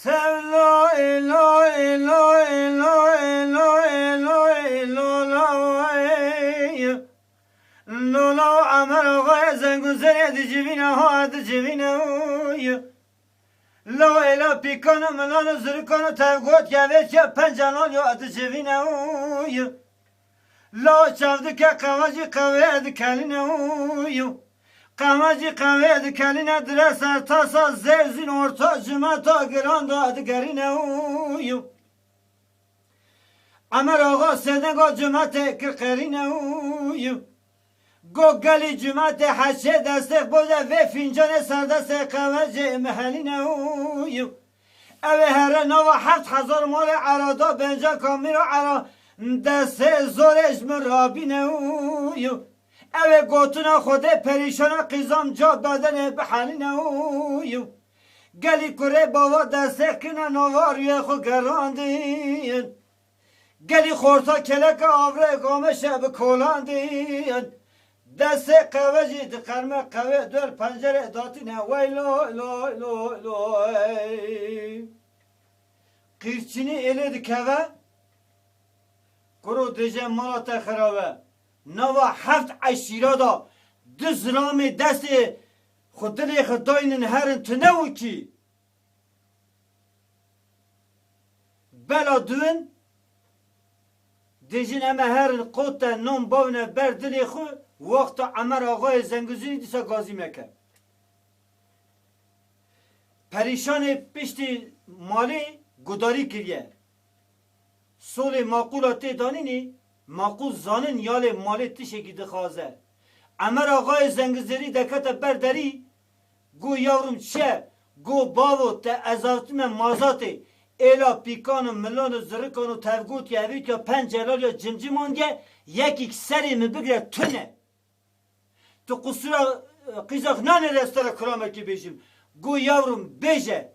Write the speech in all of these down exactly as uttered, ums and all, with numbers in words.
Tevlo elo elo elo elo elo elo lawê. Lolo Emer Axayê Zenguzerê dicivîne ha dicivîne uy. Law ela pîkan û milan û zirikan û tevgot gevê çiya pencelan yo dicivîne uy. Law çav dike qewacî qewê dikelîne uy. Qewacî qewê dikelîne dire sertasa zêr zîn orta cimeta giran da digerîne uy. Emer Axa sêdenga cumetê kir qerîne û yu. Go gelî cumetê heşê destê xwe de vê fîncanê serdestê qewecê mihelîne û yu. Ew ê here nava heft hezar malê era da benca kamîra era destê zorê ji min rabîne û yu. Ew ê gotina Xwedê perîşana qîzam ca bedenê bihelîne û yu. Gelî kurê bava destê kine nava rûyê xwe gerandin. Gelî xorta keleke avrê gameşe bi kolandin. Destê qewecî di qerme qewê dwer pencerê datîne wey loy loy loy loy. Qîrçînî êlê dikeve. Kuro dêje mala te xirabe. Nava heft eşîra da du zilamê destê xwe dilê xwe daynin herin tu ne wikî. Bela duin dêjin eme herin qote non bavne ber dilê xwe wexta Emer Axayê Zenguzînî dîsa gazî meke. Perîşanê piştî malê gudarî kiriye. Solê maqûla tê danînî, maqûl zanin yalê malê tişekî dixwaze. Emer Axayê Zengizêrî dekete ber derî, go yavrum çi ye? Go bavo te ez avtime mazatê, êla pîkan û milan û zirikan û tevgotî evîtiya penc celal ya cimciman diye, yekîk serê min bigire tune. Tu qusura, e, qîzak nanê ez te re kilamekî bêjim. Go yavrum bêje.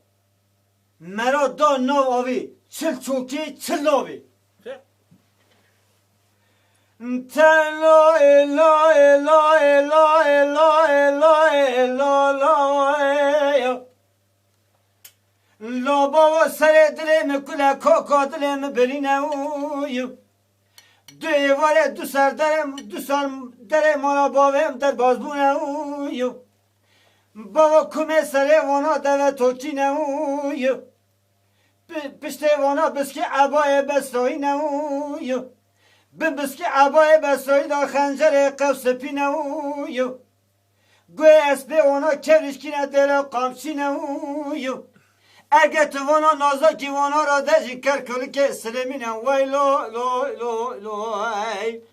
Mera da nav avê. Çil çokê, çil navê. Te la ê la ê la ê la ê la ê la ê la la ê. La bava serê dilê min kule kaka dilê min birîne û yu. Du êvarê du ser derê, du ser derê mala bavê em derbaz bûne û yu. Bava kumê serê vana deve tokîne û yu. Pi-, piştê vana biskî ebayê besroyîne û yu. Bi biskî ebayê besroyî da xencerê qew sipîne û yu. Guhê espê wana kevriş kîne dêla qamçîne û yu. Ege tu vana nazakî wana ra dejî kerkulikê silêmîne way lo lo lo lo ey.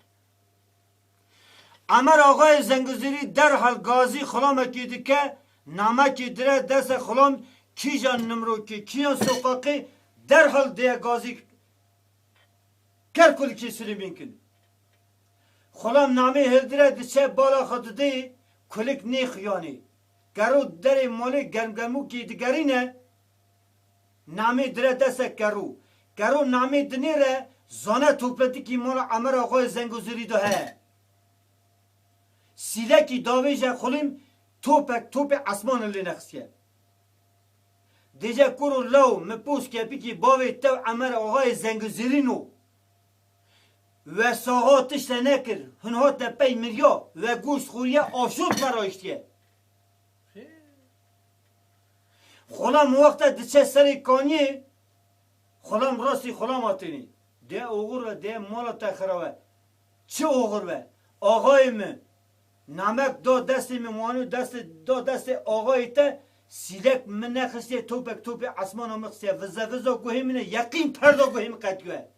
Emer Axayê Zengizîrî derhal gazî xulamekî dike, namekî dire dese xulam kîjan nimrokî, kîjan soqaqî derhal diye gazî kerkulikî silêmîn kin. Xulam namê hildire diçe bala xwe didê, kulik nêxiyanê. Kero derê malê germgermûkê digerîne, namê dire dese kero. Kero namê dinêre zane topetikî mala Emer Axayê Zengozirî de heye. Sîlekî davêje xulim topek topê esmanê lê nexistiye. Dêje kuro law, mi post kepikî bavê tew Emer Axayê Zengizîrîn o. We saha tişte nekir, hin hate pey miriya, we goşt xoriye, aşot me rayiştiye. Xulam wexte diçe serê kaniyê, xulam rastî xulam atênî. Dê oxir ve, dê mala te xirabe. Çi oxir ve? Axayê min, namek da destê min, wanû destê, da destê axayê te, sîlek min nexistiye, topek topê esmana min xistiye, vize viza guhê min e, yeqîn perda guhê min qetiye.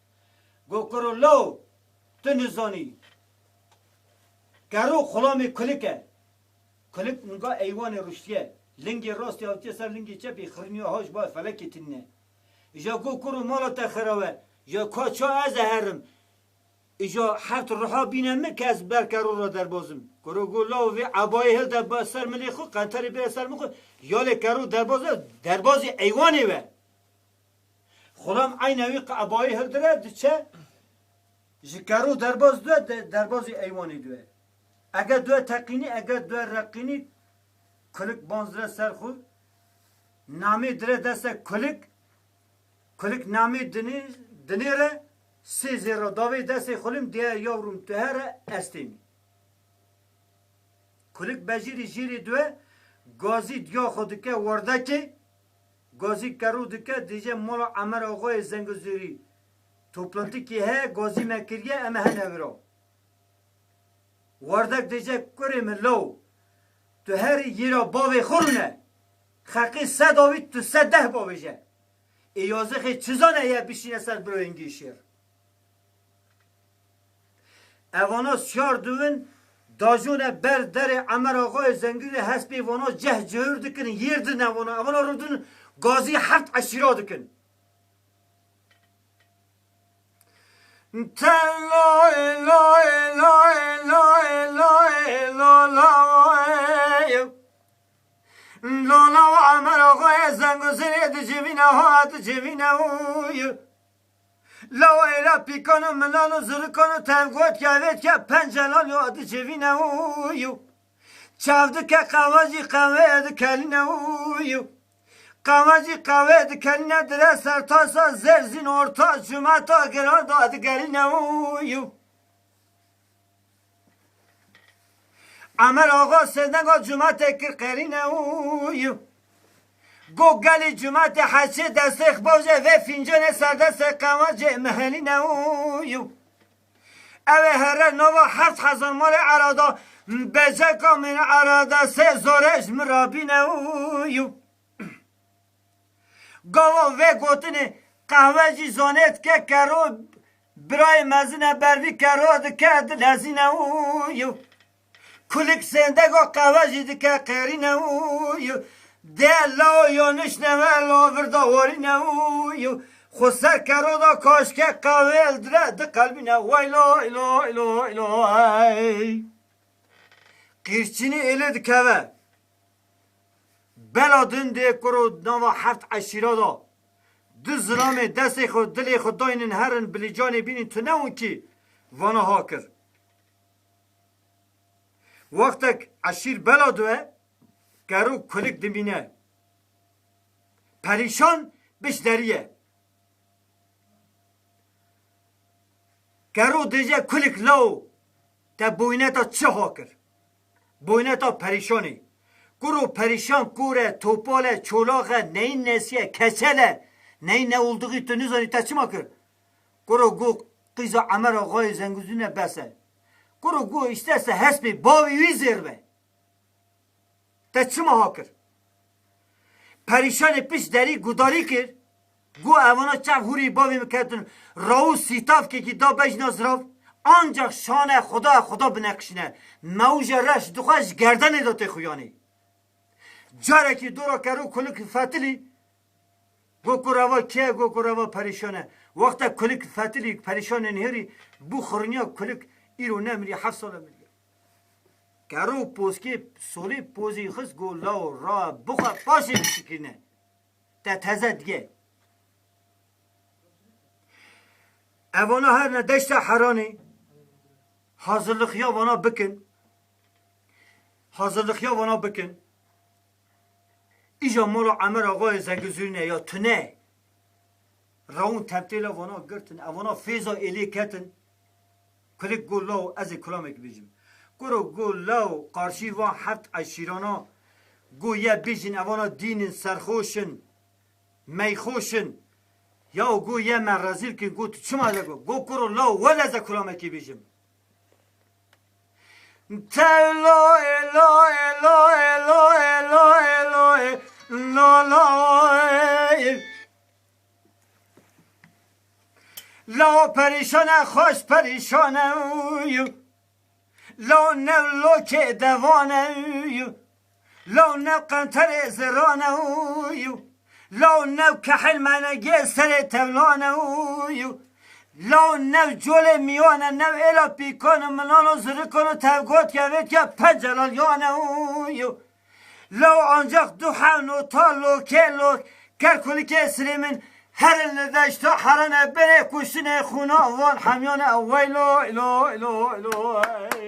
Go kuro law, tu nizanî. Kero xulamê kulik e. Kulik niga eywanê ruştiye. Lingê rastî hatiye ser lingê çepî xirniya haş ba felekê tinine. Îja go kuro mala te xirabe. Ya ka ça ez e herim. Îja heft ruha bîne min ke ez ber kero ra derbazim. Kuro go law vê ebayê hilde ba ser milê xwe, qenterê bire ser min xwe. Yalê kero derbaze, derbazî eywanê we. Xulam eyne wî qe ebayî hildire diçe, ji kero derbaz due, de-, derbazî eywanê due. Ege due teqînî, ege due reqînî, kulik banz dire ser xwe, namê dire deste kulik, Kulik namê dinê, dinêre sê zêra davê destê xulim diye yavrum tu here estêmî. Kulik bejîrî jêrê due, gazî diya xwe dike werdekê, gazî kerû dike, dêje mala Emer Axayê Zengizûrî. Toplantikî heye, gazî me kiriye, em hene vira. Werdek dêje kurê min law. Tu herî yîra bavê xwe rûne. Xeqî sed avî tu sed deh bavêje. Ê yazixê çi zane ye bişîne ser birayên gîşêr. Evana şar diwin, dajone ber derê Emer Axayê Zengîrê hespê vana ceh cihir dikin, yêr din evana, evana rûdin gazî heft eşîra dikin. Te lay lay lay lay lay la lay. Lo law Emer Axayê Zengizûrê dicivîne ha dicivîne uyu. Law êla pîkan û milan û zirikan û tevgot kevêt ke pencelal yo dicivîne uyu. Çav dike qehwe jî qehweyê dikelîne uyu. Qehwe jî qehweyê dikelîne dire sertasa zerzîn orta cumeta giran da digerîne uyu. Emer Axa sêdenga cumatê kir qerîne uyu. Go gelî cumatê heçê destê xbavje vê fîncanê serdestê qewacê mihelîne uyu. Ew ê here nava heft hezar malê erada, beceka min erada sê zore ji min rabîne uyu. Gava vê gotinê qehwe jî zanê dike kero birayê mezin e bervî kero dike dilezîne uyu. Kulik sêndega qehwe jî dike qêrîne uyu. De lao yanlış neve la virda warîne uyu. Xwe ser kero da kaşke qehwê li dire diqelbîne way lay lay lay lay. Qîrçînî êlê dikeve. Bela din dê kuro nava heft eşîra da. Du zilamê destê xwe dilê xwe daynin herin bilîcanê bînin tu newin kî vana ha kir. Wextek eşîr bela due, kero kulik dimîne. Perîşan biş deriye. Kero dêje kulik law te boyneta çi ha kir? Boyneta perîşanê. Kuro perîşan kor e, topal e, çolax e, neyîn nesiye, keçel e, neyîn ne olduğu tu nizanî te çima kir? Kuro go qîza Emer Axayê Zengizûne bes e. Kuro go îşte se hespê bavê wî zêr be. Te çima ha kir? Perîşanê pişt derî gudarî kir. Got evana çav hûrî bavê min ketin. Raw sîtavkekî da bejna zirav. Ancak şane Xuda Xuda bineqişine. Mewje reş dixwe ji gerdenê de tê xuyanê. Carekî dora kero kulik fetilî. Go kureva kê, go kureva perîşan e. Wexta kulik fetilî perîşanên hêrî bû xiriniya kulik îro nemirî heft sal e mirî. Kero pozkê solê pozî xist go law ra bixwe paşê bişikîne. Te teze diye. Evana her ne deşta heranê hazırlık ya vana bikin. Hazırlık ya vana bikin. Îja mala Emer Axayê Zengizûrîne ya tune. Rawun teptêla vana girtin. Evana fêza êlê ketin. Kulik go law ez ê kulamekî bêjim. Kuro go law qarşî van heft eşîrana go ye bêjin evana dînin serxoşin, meyxoşin. Ya go ye me rezîl kin go tu çima de go. Go kuro law wele ez ê kulamekî bêjim. Te lay lay lay lay lay lay la lay. Law perîşan e xweş perîşan e uyu. Law new lokê devan e uyu. Law new qenterê ziran e uyu. Law new kehil menegê serê tevlan e uyu. Law new colê miyan e, new êla pîkan û minan û zirikan û tevgot kevêt ke pencelal yan e uyu. Law ancak du hewn û ta lokê lok ker kulikê sirê min herin li deşta herane binê kuştinê xûna van hemyan e way lay lay lay lay.